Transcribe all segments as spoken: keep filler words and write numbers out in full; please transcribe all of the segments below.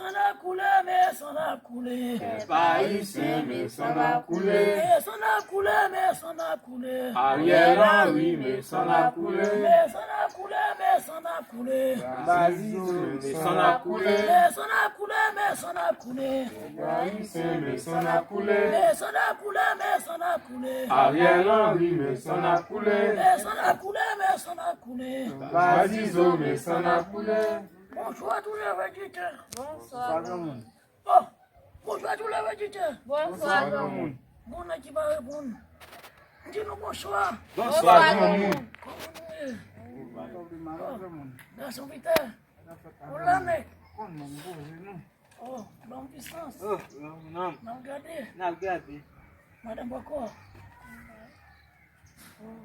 San ap koule, men san ap koule. Pèp ayisyen, men san ap koule. Men san ap koule, men san ap koule. Ariel Henry, men san ap koule. Men san ap koule, men san ap koule. Bazizo, men san ap koule. Men san ap koule, men san ap koule. Pèp ayisyen, men san ap koule. Men san ap koule, men san ap koule. Ariel Henry, men san ap koule. Men san ap koule, men san ap koule. Bazizo, men san ap koule. Bonsoir tous les visiteurs. Bonsoir. Bonsoir, granmoun. Oh, bonsoir tous les visiteurs. Bonsoir, granmoun. Moun nan ki pa reponn. M di nou bonsoir. Bonsoir, granmoun. Kòman nou ye? Gason Pita. Ou la nèg? Oh, lòm pisans. Oh, lòm. N ap gade. N ap gade. Madanm bòkò. Oh.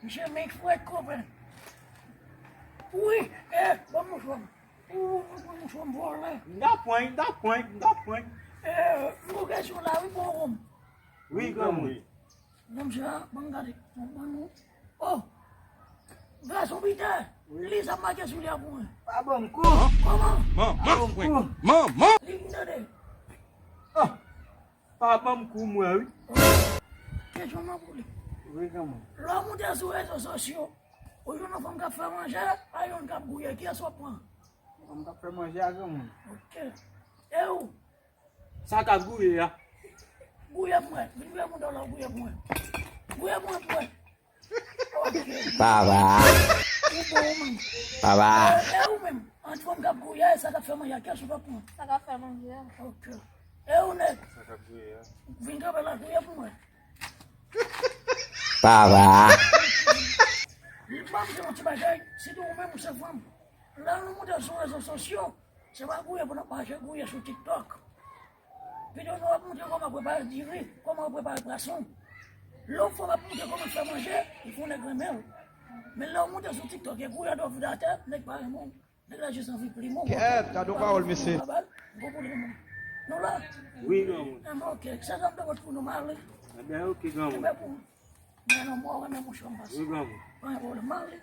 Misye menm frèt konpè. Wi, eh, ban m mouchwa m. Ou, ou, ou, mouchwa m vòlè. M ta pran, m ta pran, m ta pran. Eh, m gen kesyon la, wi, bon, bon. Wi, granmoun. Bon, misye a, ban m gade. Bon, ban nou. Oh! Gason Pita, li sa make sou li a pou mwen. Pa ban m kou. Kòman? Man, man, man, man. Li vin tande. Oh! Pa ban m kou mwen, wi. Kesyon nan pou li. Wi, granmoun. Lè w moute sou rezo sosyo, ou jwenn yon fanm k ap fè manje, a yon k ap gouye, kiyès w ap pran? Fanm k ap fè manje a, granmoun. Ok. E ou? Sa k ap gouye a. Gouye pou mwen. Vin gouye pou mwen, gouye pou mwen. Gouye pou mwen, pou mwen. Ok. Papa. Ou bon, ou menm. Papa. E, e ou menm? Ant fanm k ap gouye a e sa k ap fè manje a, kiyès ou t ap pran? Sa k ap fè manje a. Ok. E ou nèg? Sa k ap gouye a. Vin kanpe la, gouye pou mwen. Papa. Li pa vle yon ti bagay, sitou ou menm ou se fanm. Lè nou moute sou rezo sosyo, se pa gouye pou n ap mache gouye sou TikTok. Videyo nou ap montre kòman prepare diri, kòman prepare pwason. Lè w fò ap montre kòman fè manje, il fò nèg renmen l. Men lè w monte sou TikTok e gouye dò vide atè, nèg pa renmen w. Nèg la jis anvi plim ou. Kèt, gade yon pawòl, mesye. Bon pou li, nou la? Wi, granmoun. Enben, ok. Se sa m te pot pou nou, m ale. Enben, ok, granmoun. Enben, pou mwen, non, mwen renmen mouchwa m pase. Wi, granmoun. Pa gen pwoblèm, m ale.